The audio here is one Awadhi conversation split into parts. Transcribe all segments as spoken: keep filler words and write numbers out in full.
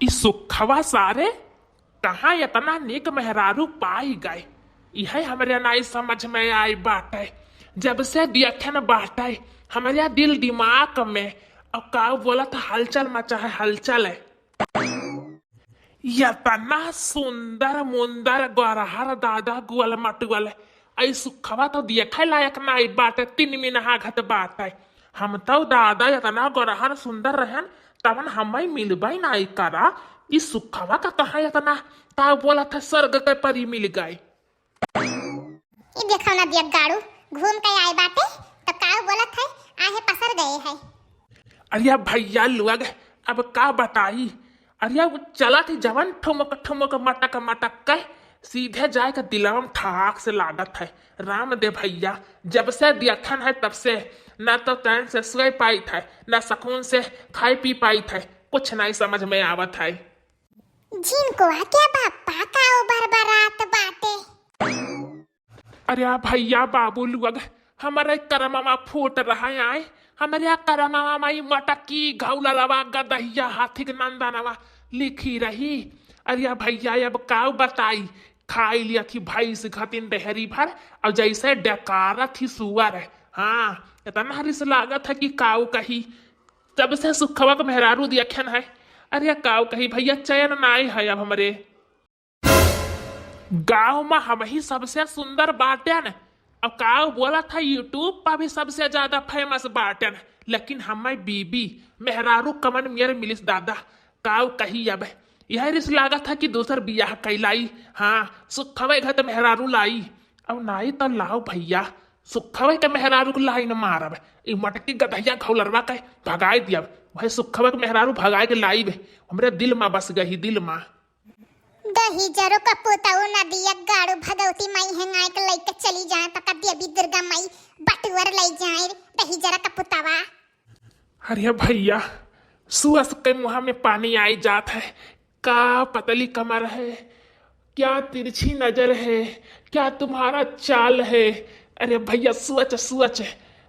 ई सुखवा सारे कहाँ एतना नीक मेहरारू पाई गए, इहे हमरे नाई समझ में आई बाटे। जब से दियखन बाटे, हमरे दिल दिमाग में अब का बोलत हलचल मचा है, हलचल है। एतना सुंदर मुंदर गोरहर दादा गुअल मटुअल, आई सुखवा तो देखे लायक नाई बाटे, तीन मिनहा घत बाटे। हम तो दादा एतना गोरहर सुंदर रहन, तवन हमें मिलबे नाई करा। ई सुखवा का कहाँ एतना का बोलत है, स्वर्ग के परी मिल गए। ई देखो ना दिया गाड़ू, घूम के आए बाटे, तो का बोलत है, आहे पसर गए है। अरे भैया लोग, अब का बताई, अरे उ चलत ही जवन ठुमक ठुमक मटक मटक के सीधे जाए के दिलवा में ठहाक से लागत है। राम दे भैया, जब से दियखन है तब से ना तो चैन से सोए पाइत है, ना सुकून से खाए पी पाइत है, कुछ नहीं समझ में आवत है। झिनकुआ के बापा का उबर बरात बाटे। अरे आ भैया बाबू लोग, हमरे करमवा फूट रहा है, आए हमरे करमवा में ई मटकी घौलरवा गदहिया हाथी के नंदनवा लिखी रही। अरे आ भैया अब का बताई, खाई लिया थी भैंस घतिन डेहरी भर, और जैसे डकारत ही सुअर। हाँ, एतना रिस लागत है कि काऊ कही, जब से सुखवा के मेहरारू दियखन है। अरे काऊ कही भैया, चैन नाई है अब हमरे। गाँव में हम ही सबसे सुंदर बाटेन। अब का बोलत है, YouTube पर भी सबसे ज्यादा famous बाटेन, लेकिन हमें बीबी मेहरारू कमन मेर मिलिस दादा, का कही अब। यह रिस लागत है कि दूसर बियाह कैलाई, हाँ, सुखवे घर त मेहरारू लाई। अब नाई त लाओ भैया, सुखवे के मेहरारू के लाइन मारब, ई मटकी गदहिया घौलरवा के भगाए दियब, वही सुखवे के मेहरारू भगाए के लाइब, हमरे दिल में बस गई, दिल में। दहिजरो का पुतऊ नदिया गाड़ू भगवती माई हेंगाए के लइके चली जाए, त का देवी दुर्गा माई बटुअर लई जाए दहिजरा का पुतवा। अरे भैया, सुअस के मुँह में पानी आई जात है। का पतली कमर है, क्या तिरछी नजर है, क्या तुम्हारा चाल है। अरे भैया, सोच सोच,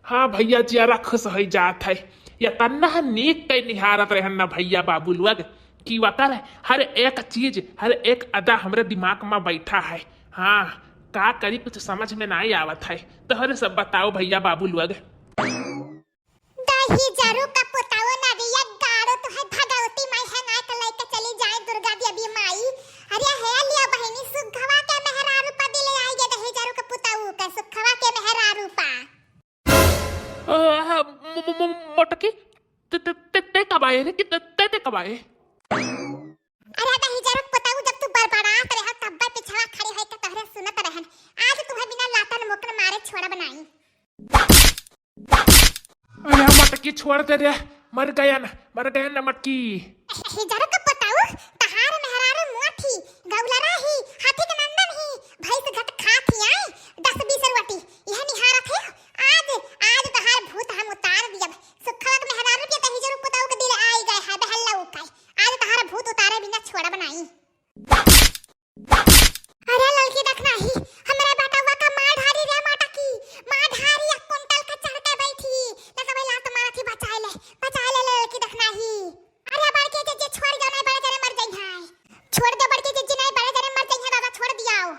हाँ भैया, जियरा खुश हो जात है। एतना नीक के निहारत रहन ना भैया बाबू लोग, कि वकर हर एक चीज, हर एक अदा हमरे दिमाग में बैठा है। हाँ, का करी, कुछ समझ में नाई आवत है। तोहरे सब बताओ भैया बाबू लोग। दहिजरू का पुतऊ नदिया गाड़ो, तुहे भगवती माई हेंगाए के लइके चली जाए दुर्गा देवी माई। अरे हे लिया बहिनी, सुखवा के मेहरारू पर दिल आई गे दहिजरू का पुतऊ के, सुखवा के मेहरारू पा। अ, म-, म-, म-, मोटकी, ते, ते, ते, ते कब आए रे? कि ते, ते, ते कब आए? अरे दहिजरू के पुतऊ, जब तू बड़बड़ात रहे, तब्बे पिछवा खड़ी होइके तोहरे सुनत रहन। आज तुहे बिना लातन मोकन मारे छोड़ब नाई। अरे मटकी छोड़ दे रे, मर गयन, मर गयन ना मटकी। दहिजरू के पुतऊ, तहार मेहरारू मुआ थी, गौलरा ही, हाथी के नंदन ही, भैंस घट खात ही आए, दस बीस रोटी, यह निहारत है। आज, आज तहार भूत हम उतार दियब। सुखवा के मेहरारू के दहिजरू पुतऊ के दिल आई गए है, बहल्ला उकाई। आज तहार भूत उतारे बिना छोड़ब नाई। अरे ललकी देखना ही, हमरे बेटवा का मार ढारी रे मटकी, मार ढारी एक कुंटल के चढ़ के बैठी, लगा भाई लात मारा थी, बचाए ले, बचाए ले ललकी देखना ही। अरे बड़के जिज्जी छोड़ दो, नहीं बड़े जने मर जाई हैं। छोड़ दे बड़के जिज्जी, नहीं बड़े जने मर जाई हैं दादा, छोड़ दियाओ।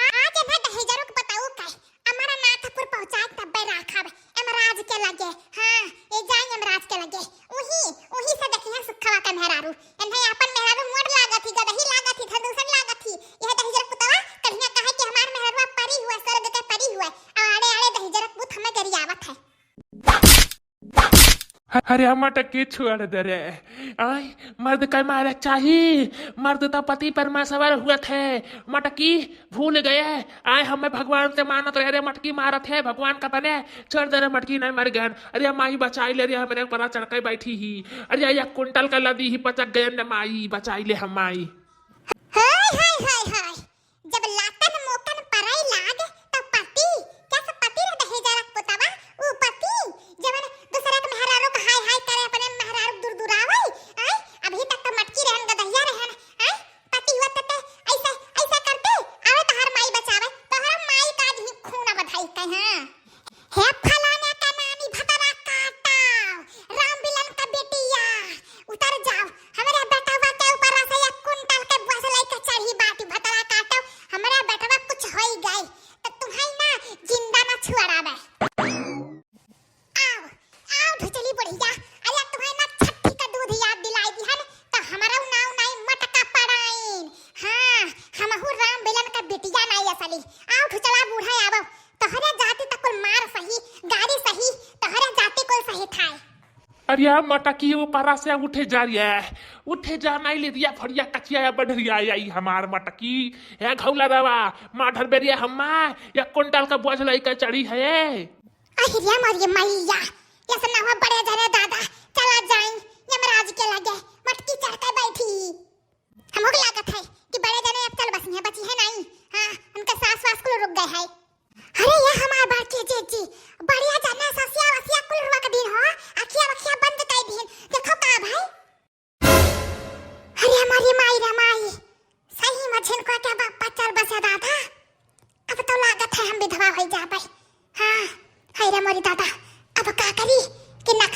आज ना दहिजरू के पुतऊ के अमरनाथपुर पहुँचाए तब्बे राखब, यमराज के लगे। हाँ, ए जाई यमराज के लगे। उही, उही से देखिहैं सुखवा के मेहरारू। एन्हे आपन मेहरारू मोट लागत ही, गदही लागत ही, धंधुसन लागत ही। यह दहिजर पुतवा कहिया कहे कि हमार मेहरवा परी हुआ, स्वर्ग के परी हुआ। और आड़े आड़े दहिजर पूत हमें गरियावत है। अरे मटकी छोड़ दे रे। आय, मर्द के मारे चाही, मर्द तो पति परमेश्वर हुआ थे। मटकी भूल गए, आय हमें भगवान से मानत रहे रे, मटकी मारत है भगवान का बने। छोड़ दे रे मटकी, नहीं मर गन। अरे माई बचाई ले रे, हमरे ऊपर चढ़ के बैठी ही। अरे एक कुंटल का लदी ही पचक गए न माई, बचाई ले हम माई। हाय, हाय, हाय, हाय। जब लातन मोकन परई लाग, तब पति, कैसे पति रे दहेजरा पुतवा, ऊ पति, जवन दूसरा के मेहरारू के हाय हाय करे, अपने मेहरारू के दुरदुरावे, आय, अभी तक तो मटकी रहन, गदहिया रहन, आय, पति हुआ तो ते ऐसे, ऐसे करते, आवे तोहर माई बचावे, तोहरा माई का आज ही खून बधाई कहे, हाँ। हे फलाने का नानी भतरा काटा, राम बिलन का बेटिया, उतर अरे यार मटकी, वो पारा से उठे जा रही है, उठे जा, नहीं ले दिया फड़िया कचिया या बढ़िया आई हमार मटकी। ए घौला रवा, माधर बेरिया हम्मा या कुंडल का बोझ लइका चढ़ी है। अहिरिया मरिए मैया, ये सब ना हुआ बड़े जने दादा, चला जाई यमराज के लगे, मटकी चढ़ के बैठी। हमको लागत है कि बड़े जने अब चल बसी हैं, बची है नहीं। हाँ, उनका सास वास कुल रुक गए है। अरे ये हमार बड़की जीजी, बढ़िया जने ससिया वसिया कुल रुआ के दिन हो, अखिया वखिया बंद कर दिन। देखो का भाई? अरे हमारी माई रे माई, सही में झिनको के बापा चल बसे दादा। अब तो लागत है हम विधवा हो जाबे। हाँ, हाय रे मोरी दादा, अब का करी कि ना